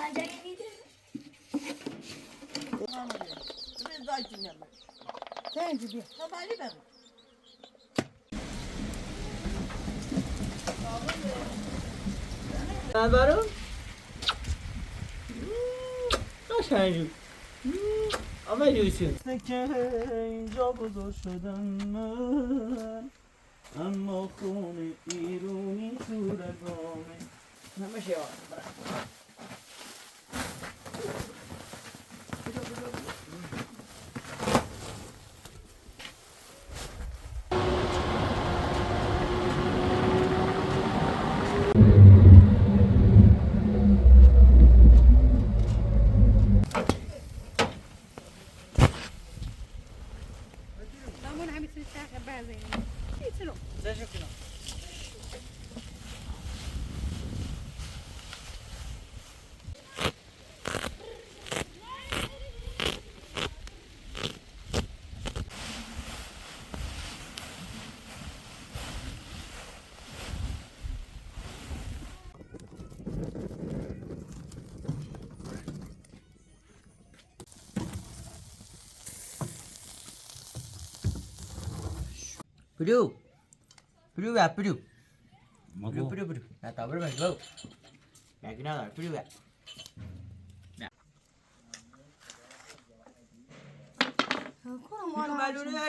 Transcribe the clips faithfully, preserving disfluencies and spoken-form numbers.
Thank you, dear. Barbaro? Mm, I change you. Mm, I might use you. The change of the sudden. Amo kone iruni tura gome. Nama siya. Piru. Piru ya, piru. Piru, piru, piru. Na ta piru, piru. Ya kina, piru ya. Kuna mwana.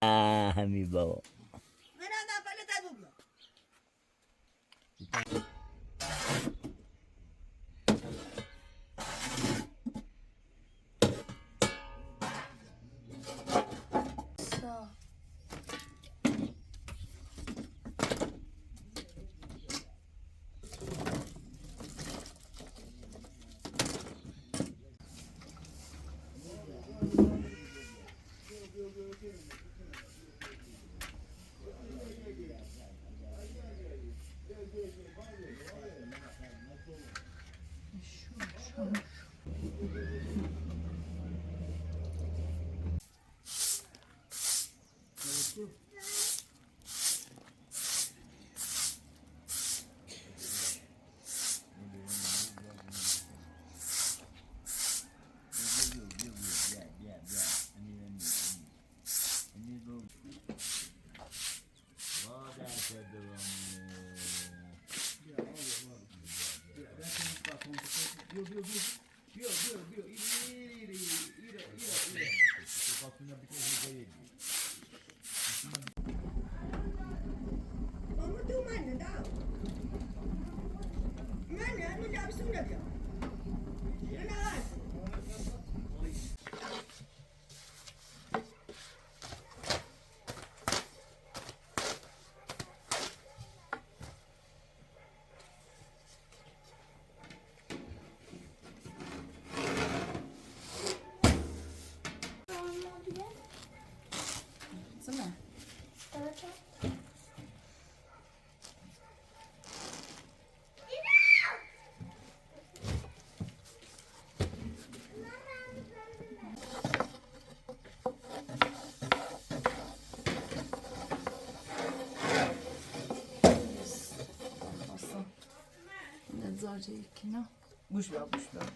Ah, mi bau. Awesome. That's all taken, no? Bush bag, bush bag.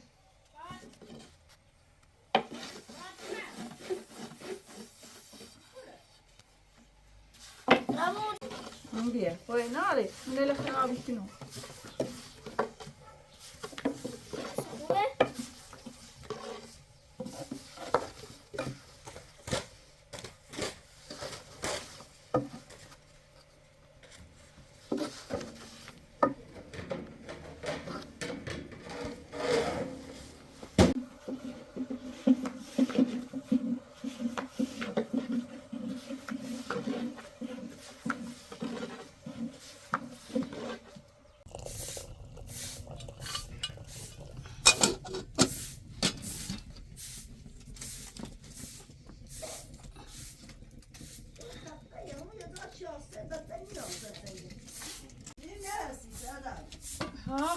Ambia, oi, nare, nele kena abikino. Ha?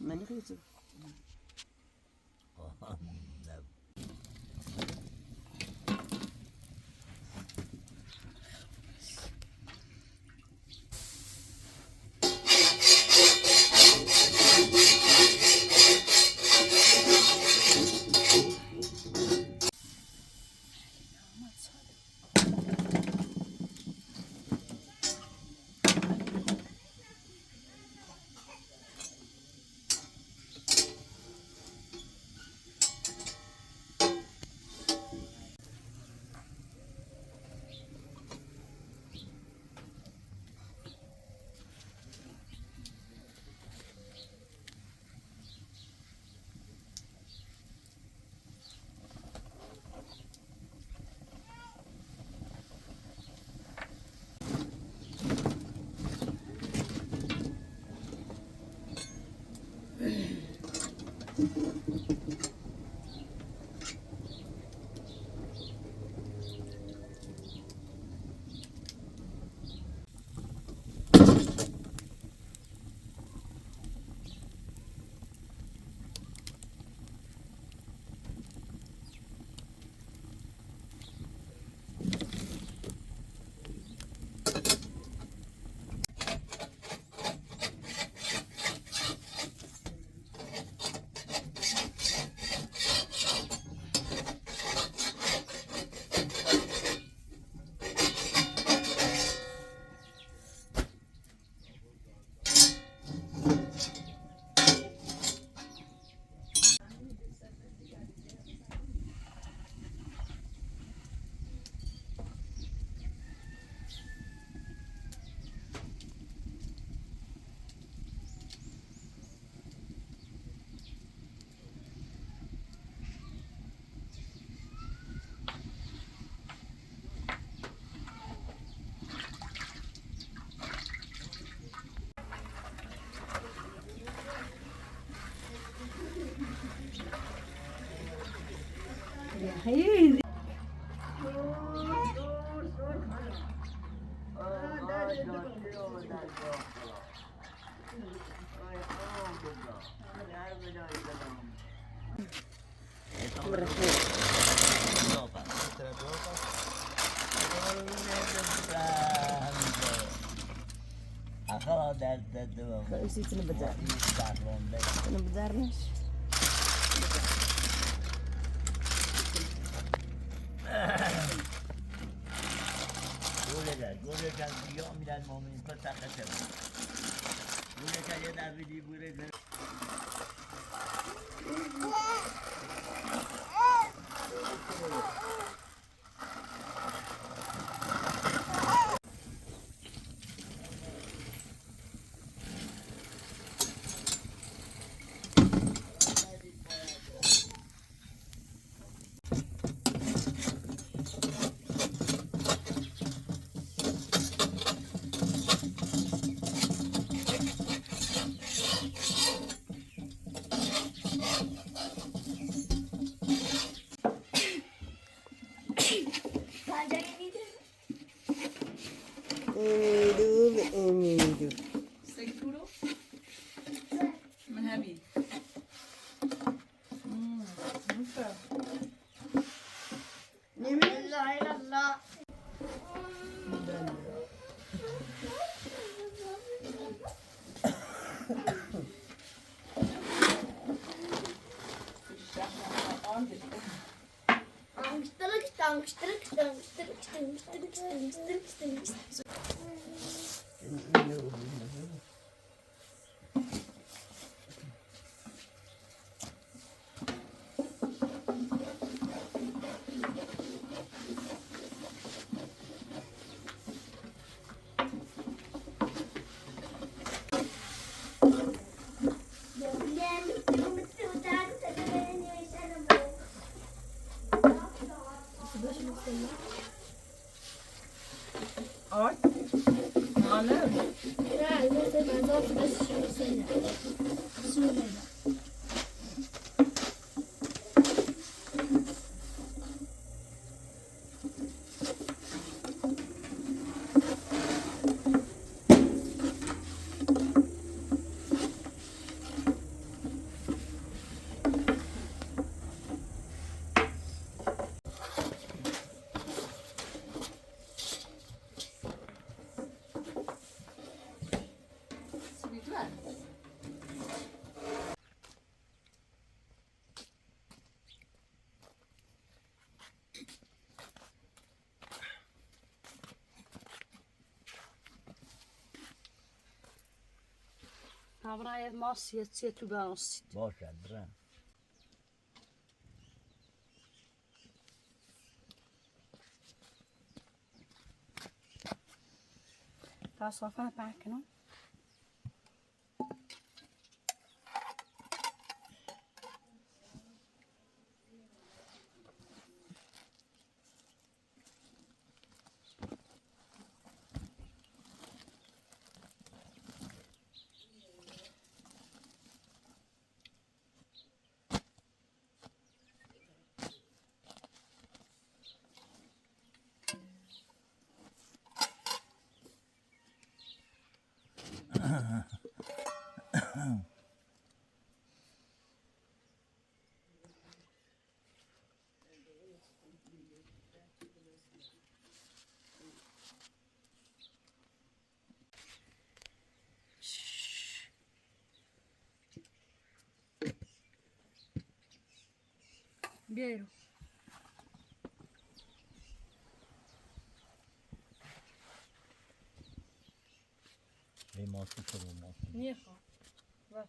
Mani kaitu. Isi tu na bazar. Tu na bazar, mas. Amidu, amidu. Steak poodle? Come and have me. Mm, okay. Ai. Mana? Abra e mosi e tse tu ba osi. Bosa, bra. Tá só fazendo pack, não? Beiru. Ei mosi, solo mosi. Niha. Va.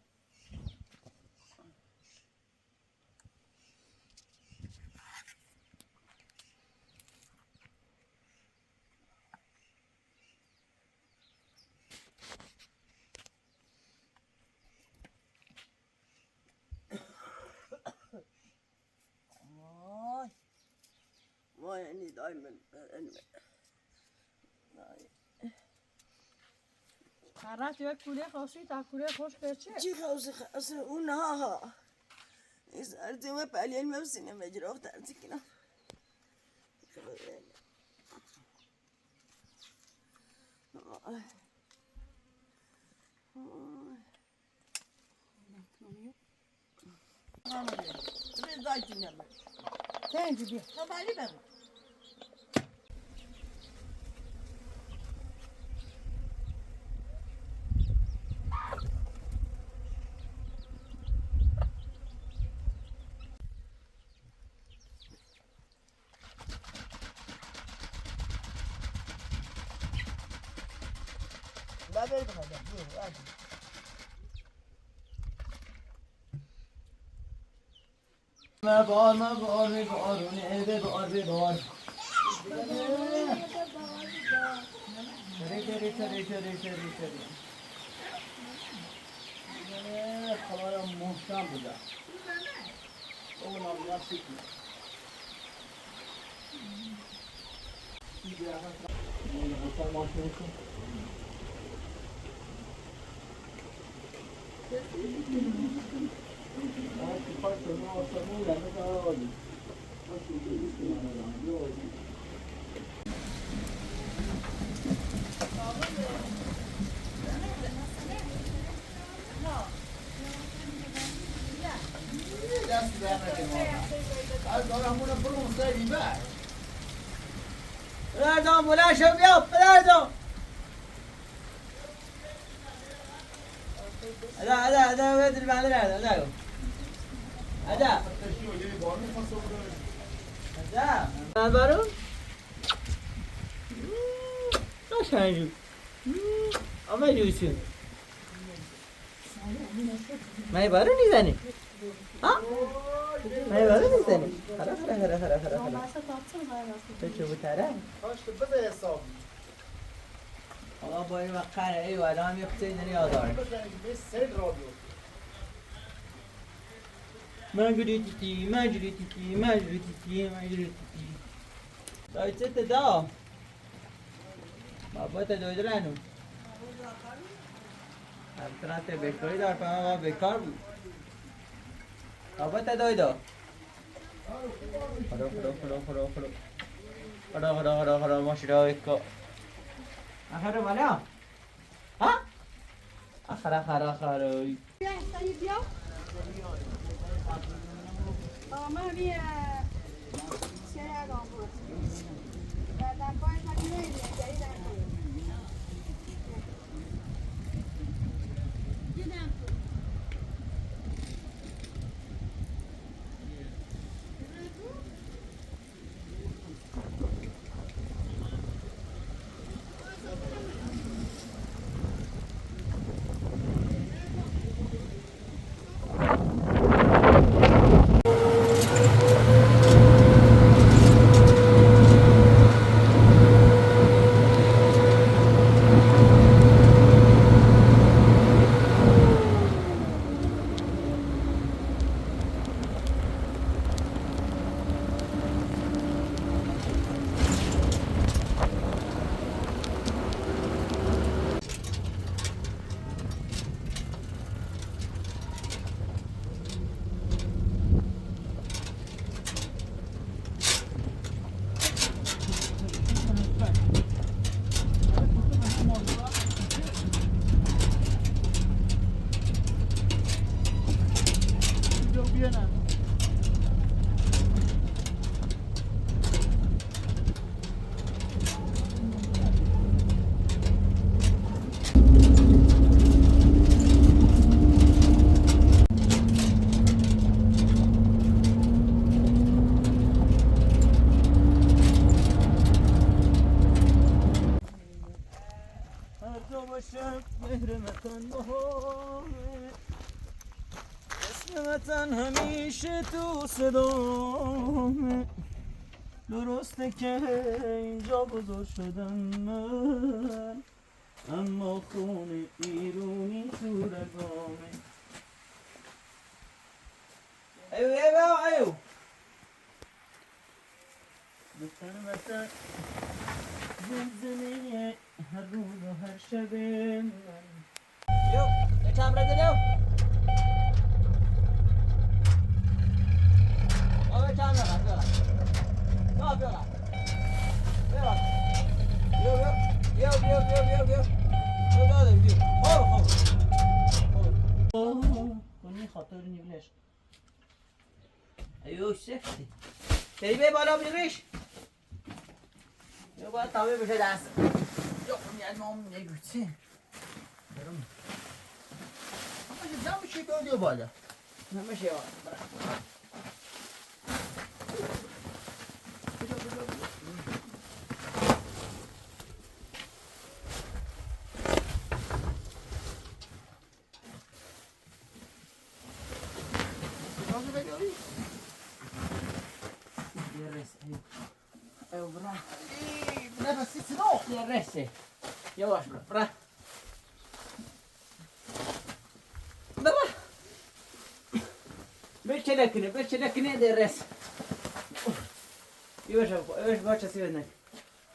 Ai. Moya ni dai men, men, men. Ai. Karate e kule kosi, ta kule kosi peche. Tiko se, se una ha. Isa, arti me pali el meu sine me jiro ta arti kina. Thank you, dear. Me bor, me bor, me bor, ne, me bor, me bor. Sere, sere, sere, sere, sere, sere. E, kawara mo sambu da. Ogo na mo siki. Perdão, bolacha, meu, perdão. Ada, ada, ada, ada, ada, ada, ada. Ada. Ada. Ada baru? Hmm, kau sayang. Hmm, apa lucu? Mai baru ni sani? Ha? Mai baru ni sani? Hara, hara, hara, hara, hara, hara. Coba, coba cara. Ala boi wakara, ei, wala mi kutei nani odor. Manjuri titi, manjuri titi, manjuri titi, manjuri titi. Dai, tete, dai. Mabata doido lanu. Artrate bekoida pa mabata bekarbu. Mabata doido. Horo, horo, horo, horo, horo. Horo, horo, horo, horo, mosiro iko. Ahara mana? Ha? Ahara, ahara, ahara. هر دو باشم مهر متن بهاره، اسم وطن همیشه تو صدامه. درسته که اینجا بزرگ شدم من، اما خون ایرونی تو رگامه. ایو، ایو، ایو. وطن، وطن، زمزمهٔ هر روز و هر شب من. یو، یکم رد یو. Ayo, sexy. Teri be bala birish. Yo ba tawe be das. Yo, mi a nom ne gutsi. Ama je zamu shi to dio bala. Nama shi wa. Dia rese, ayo. Ayo, bra. Ih, bra, sisi, no. Dia rese. Yo, bra. Bra. Bra. Bra, cedekine, bra, cedekine, dia rese. Yo, bra, yo, bra, casi, ven.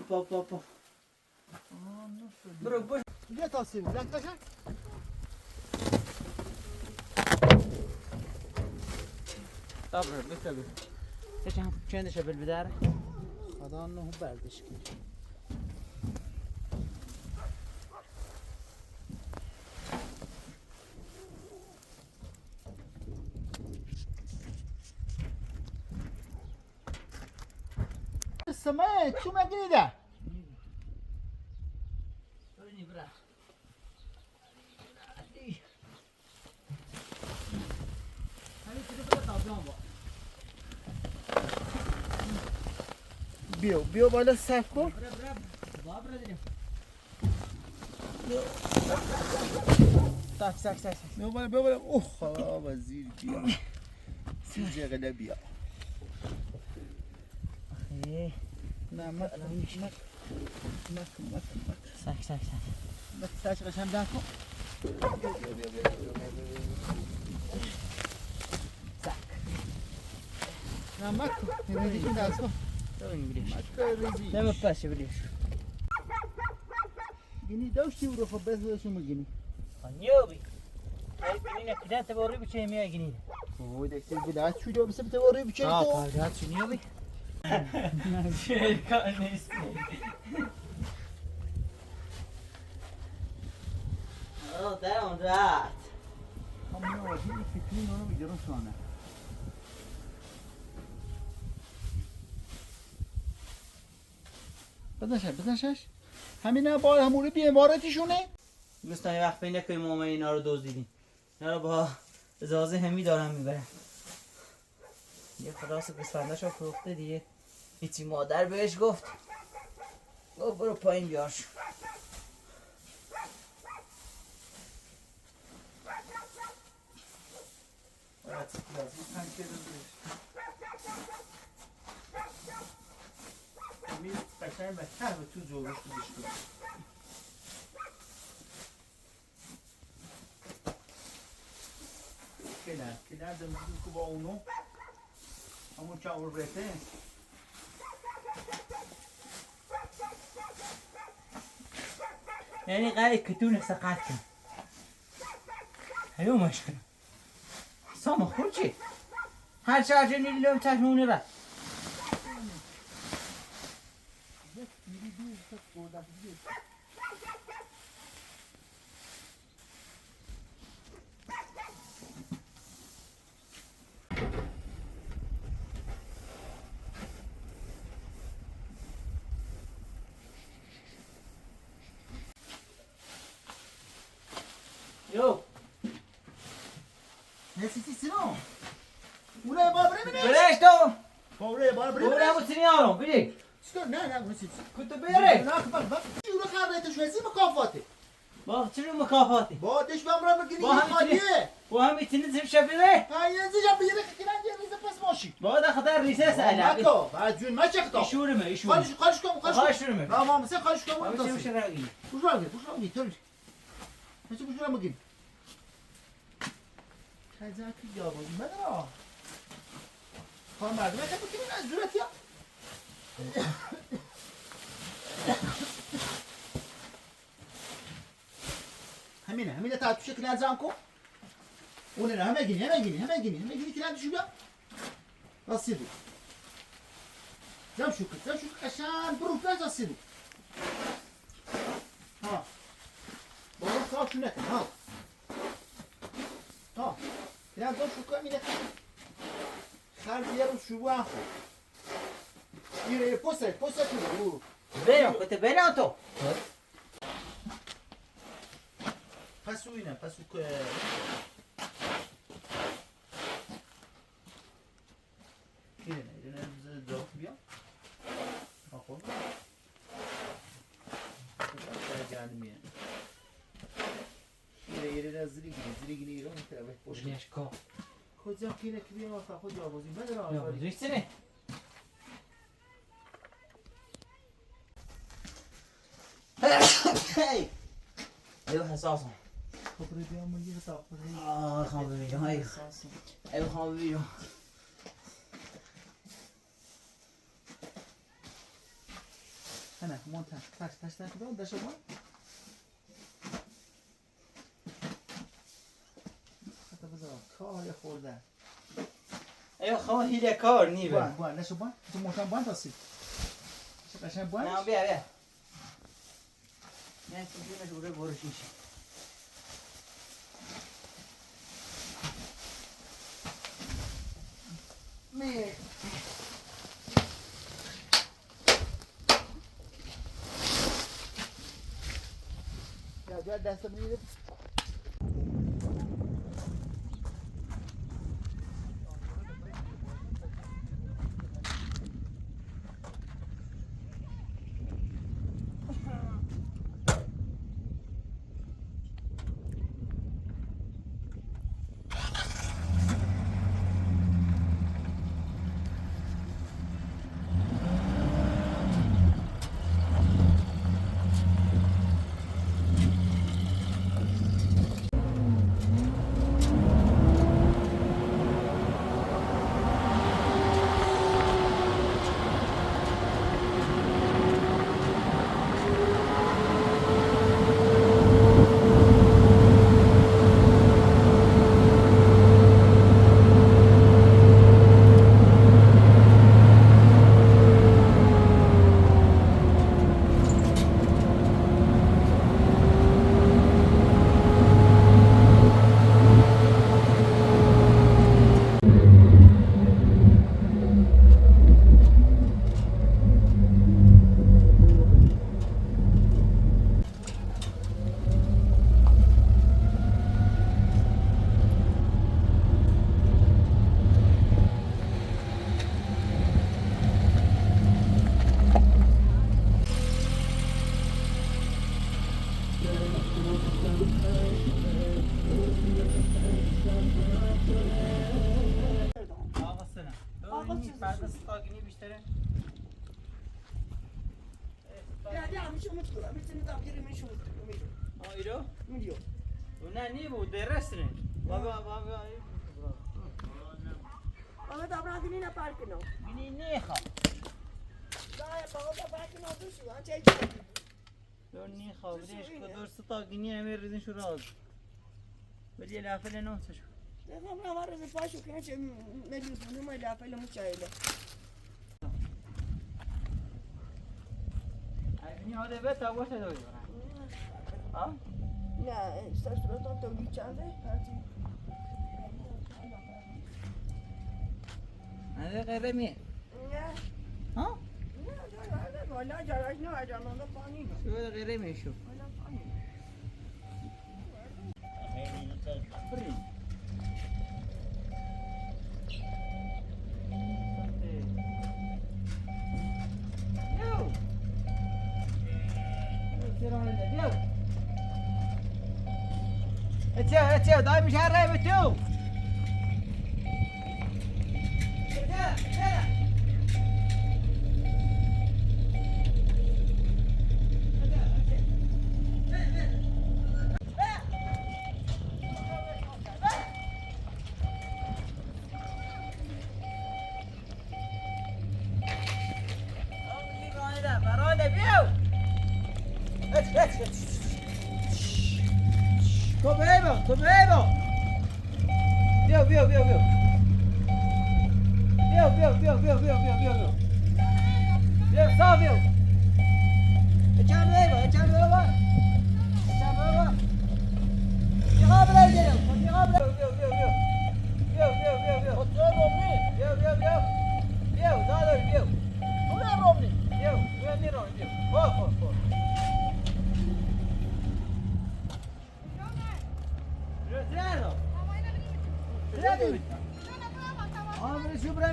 Po, po, po. Bro, bro. Gde ta si? Gde ta si? Dobro, bitte, bitte. Sećam, čujem da će belbedare. A da, no, bel, deški. Samae, tu me grida. Bio, bio, bala sako. Tak, tak, tak, tak. Meu bala, meu bala. Uh, ah, bazir dia. Sinja kada bia. Eh. Na mak, mak, mak, mak, mak. Sak, sak, sak. Mak, sak, sak, sak, sak. Sak. Na mak, ini di kita so. Tahu ini, Budi. Mak, ini di. Nama pas, Budi. Gini dau si uro ko beso su magini. Anyobi. Ai, gini na kidanta boribu che mi gini. Oh, de si gida su do se te boribu che. Ah, pa da su nyobi. Che kanisi. Oh, down that. Come on, he is clean on the Jerusalem. Bada shas, bada shas. Hamina bor hamuri biye bor ti shune. دوستان، یه وقت پیدا کنیم ما این اینا رو دزدیدیم. اینا رو با ازازه همی دارم می‌برم. یه خلاص گوسفنداشو فروخته دیگه. هیچی، مادر بهش گفت. گفت: «برو پایین بیارشون.» باید لازم تنگ کردن بهش. همین قشنگ و ته به تو جلوش بودش کن. کنار، کنار زمین کو با اونو. همون چه اون رفه. یعنی قای کتون سقط کن. هیو مشکل. Soma, huci. Hal sa jeni lo ta nuni ra. Yo. Ne si si sino. Ure ba bre mene. Presto. Ba ure ba bre. Ure mo sini aro, bidi. Sto na na mo si. Kutu bere. Na ba ba. Ure ka re te shwe si ma ka fate. Ba tiri ma ka fate. Ba de shwe amra ma gini ka ye. Ba hami tini zim shabire. Ka ye zim shabire ka kina ye zim pas moshi. Ba da khadar rise sa ala. Ba to, ba jun ma chek to. Ishuri me, ishuri. Khalish, khalish kom, khalish. Khalish me. Ba ma se khalish kom. Ba se shara gi. Bushra gi, bushra gi, tol. Masi bushra ma gini. Kaza ki gabo, madra. Kama da ka kini na zura tia. Hamina, hamina ta tu shekila zanko. Une na hame gini, hame gini, hame gini, hame gini kila tu shuga. Asidi. Zau shuka, zau shuka, kashan bru, zau sini. Ha. Bro, zau shuka, ha. Ha. Ya, zau shuka, mina. Khan biaru shuwa. Ire, posa, posa tu. Bem, eu te bem, não tô. Pasu ina, pasu ke. Kena, ira na drop bia. Ako. Kita jangan mia. Ira, ira na zirigini, zirigini ira, kita bai post. Let's go. Ko ja kira kira ma fa, ko ja ko zi, ma ja na. Yo, ma zi sene. Hey! Ayo, ha, sa, sa. Ko pre dia mo yira ta, ko pre. Ah, ka mo yira, ay. Sa, sa. Ayo, ka mo yira. Ana, monta, tas, tas, tas, tas, tas, tas. Kata baza, kau ya kau da. Ayo, kau hili ya kau ni ba. Buan, buan, na so buan. Tu mo tan buan tasi. Sa ka sa buan. Na, bia, bia. Na, tu na so buan, buan, sisi. Me. Iro? Io. Una ni bu de resne. Baba, baba. Baba, da bra gini na park no. Gini ni ha. Da, baba, da park no tu su, anche. Lo ni ha, vedi, ko dor sta gini a me ridin shurad. Vedi la fele no se. Deja me agarra de paso que se me lo pone mai la fele mucha ela. Ai, vini ode beta, wasa do. Ha? Ya, sta solo tanto luchando, casi. Ade kere mi. Ya. Ha? Ya, ya, ya, ya, ya, ya, no, ya no, no, pani, no. Sure kere mi shu. No, pani. Etseu, etseu, dai mi jare, etseu. Ko bebo, ko bebo. Vio, vio, vio, vio. Vio, vio, vio, vio.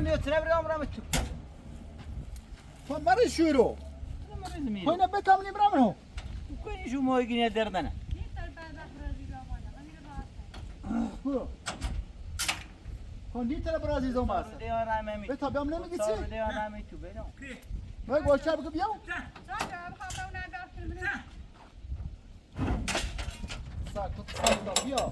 Io, tira bra mra tu. Ko mari shuro. Ko ina beta mni bra mra. Ko ni ju mo igini derdana. Ko ni tira bra zi zo masa. De ora me mi. Beta bia mne mi kitsi. De ora me tu beno. Mai go chab ke bia. Sa ko sa bia.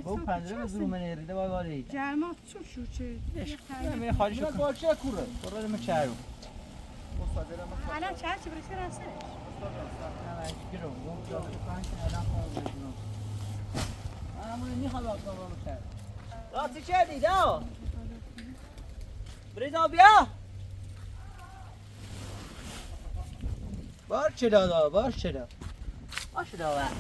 Vou padre, mas uma maneira de agora aí. Já não chuchu. Deixa, me rola. Agora já cura. Agora me charo. Vou fazer a massa. Ana chachi, por isso era assim. Ah, mas nem rala, não, não quero. Lá se chega, não. Brisa, bia. Barchida, barchida. Barchida.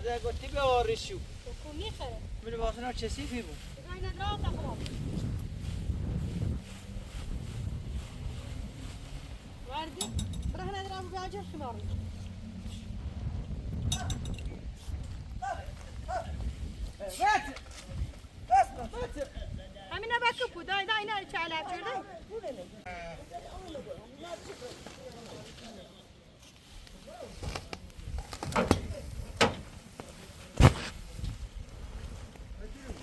Ego tipe o rishu. Mene vasa na chesi fibu. Vardi, brahna dra bu bajar shimar. Amina bakupu, dai, dai, na chala churda.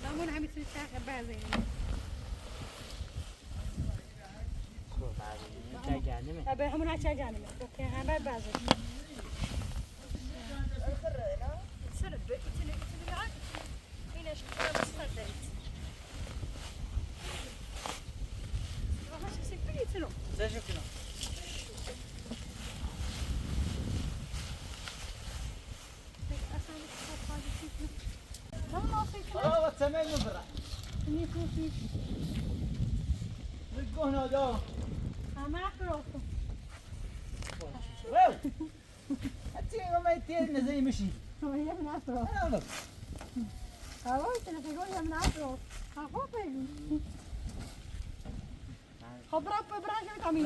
Namun hami sini sa ka baza ini. Abe hamun acha jani me. Oke, hamba baza. Sara be itini itini la. Ina shukura masata. Seja o que não. Não, não, sei que não. Oh, what's a man over? What's going on, dog? I'm after all. Well. Ati nga mai tia na zai machine. Oya na pro. Ah, look. Awo, tina pego ya na pro. Ako pe. Hobra pe bra ke kami.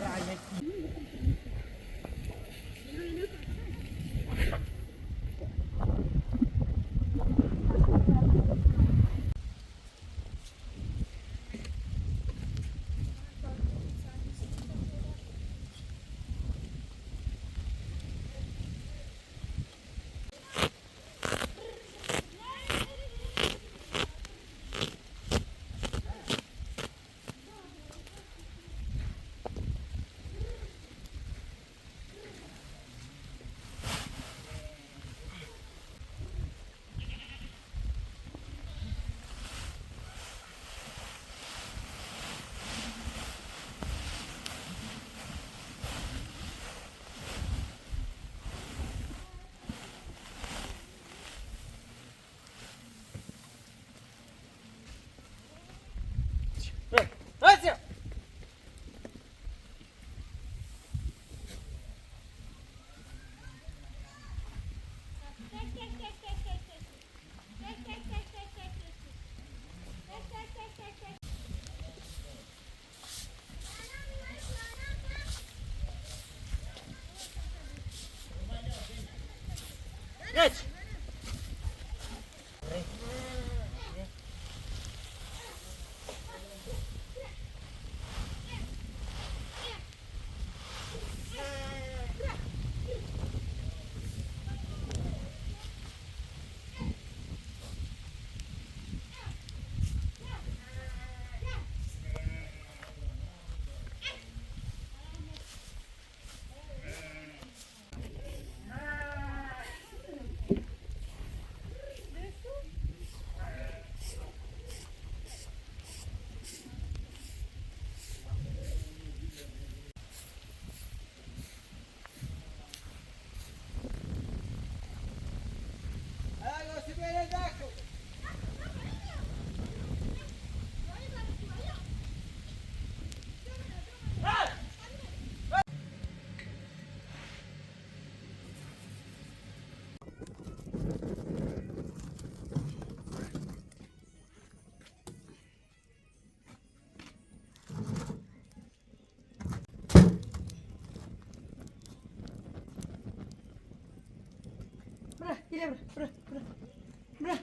Bra, bra, bra. Bra.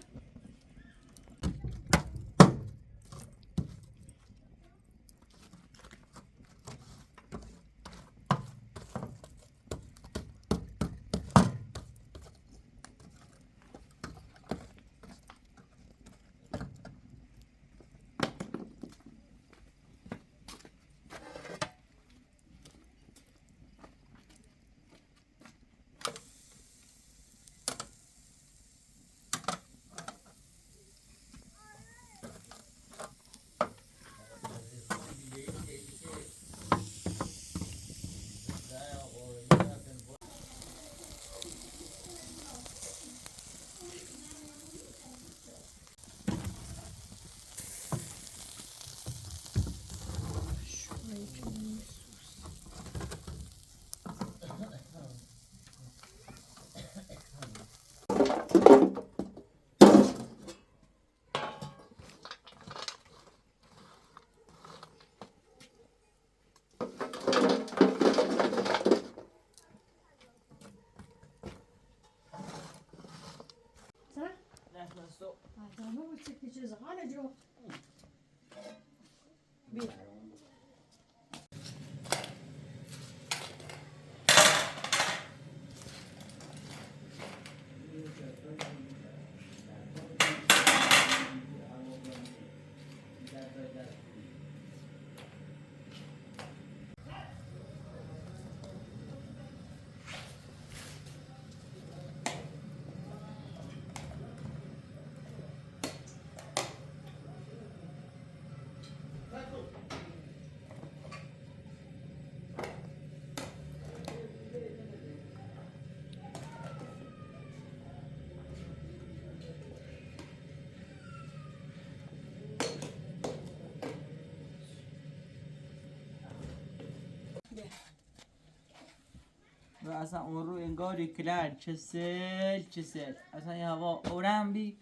Asa oro engori kila chisel chisel. Asa ya vo orambi.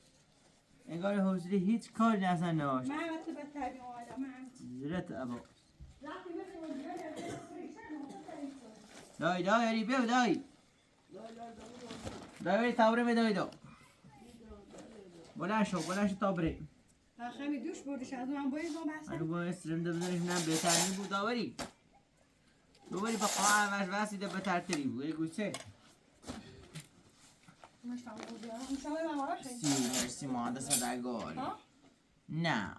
Engori hosri hit kori asa no. Ziret abo. Dai dai ari beu dai. Dai taure me dai do. Bolasho bolasho taure. Anu bo esrem da bzai na betani bu dai. Doveri pa koa mas vasi da batar tribu, e guse. Si, si manda sa da gori. Na.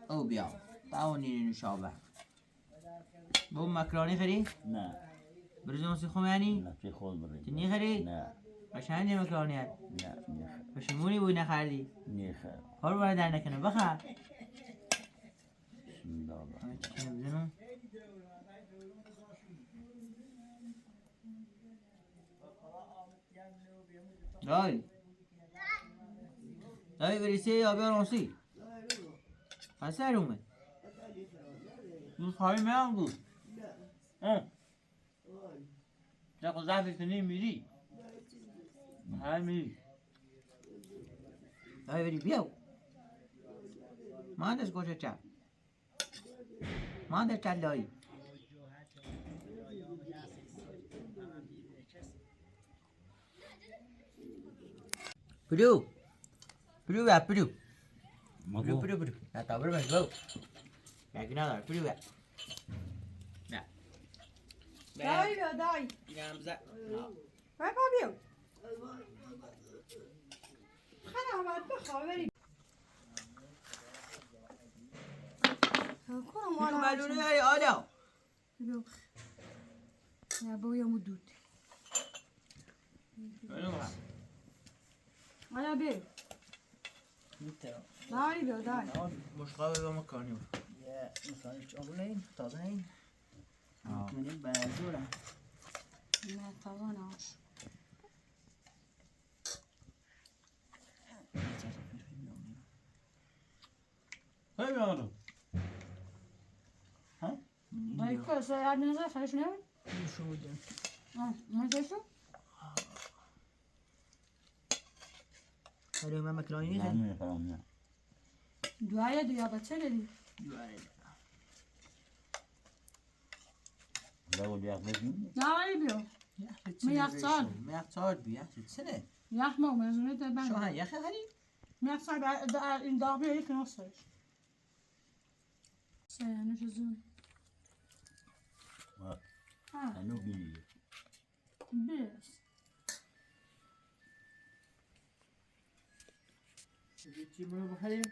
Obia. Tau ni nu shova. Bo makroni khari? Na. Brizon si khomani? Na, si khol brizon. Tini khari? Na. Ashani makroni ya. Na, ni kha. Ashimuni bu na khari? Ni kha. Hor wala da na kana baka. Dai. Dai, veri se ya vero si. Pasaru me. Nu fai me angu. Eh. Sa ko zafi tini miri. Ai miri. Dai, veri biau. Mandas ko cha. Manda tadoi. Piru. Piru ya, piru. Piru, piru, piru. Na ta piru mas go. Ya kina la piru ya. Ya. Dai, dai. Ina amza. Vai, Fabio. Kana ma pa khaveri. Kura mwana. Kura mwana. Olha. Ya bo ya mudute. Olha be. Dai be dai. Moskva ve makani. Ya, makani online, taza online. Makani bazura. Ma taza na. Hey, Leandro. Huh? Vai, ko sa ya na sa sa shne. Ah, ma sa sa. Hello, mama, can you hear me? Dua ya, dua ba channel. Dua ya. Dua ya. Na, ai bio. Me ya tsad. Me ya tsad, bi ya tsine. Yaha mau, mas nu te bani. Só, ah, yaha, honey. Minha sabe, da, da, em dorme aí que não sei. Sei, não Jesus. Ah, Ah, não vi. Deus. Viti mo, honey.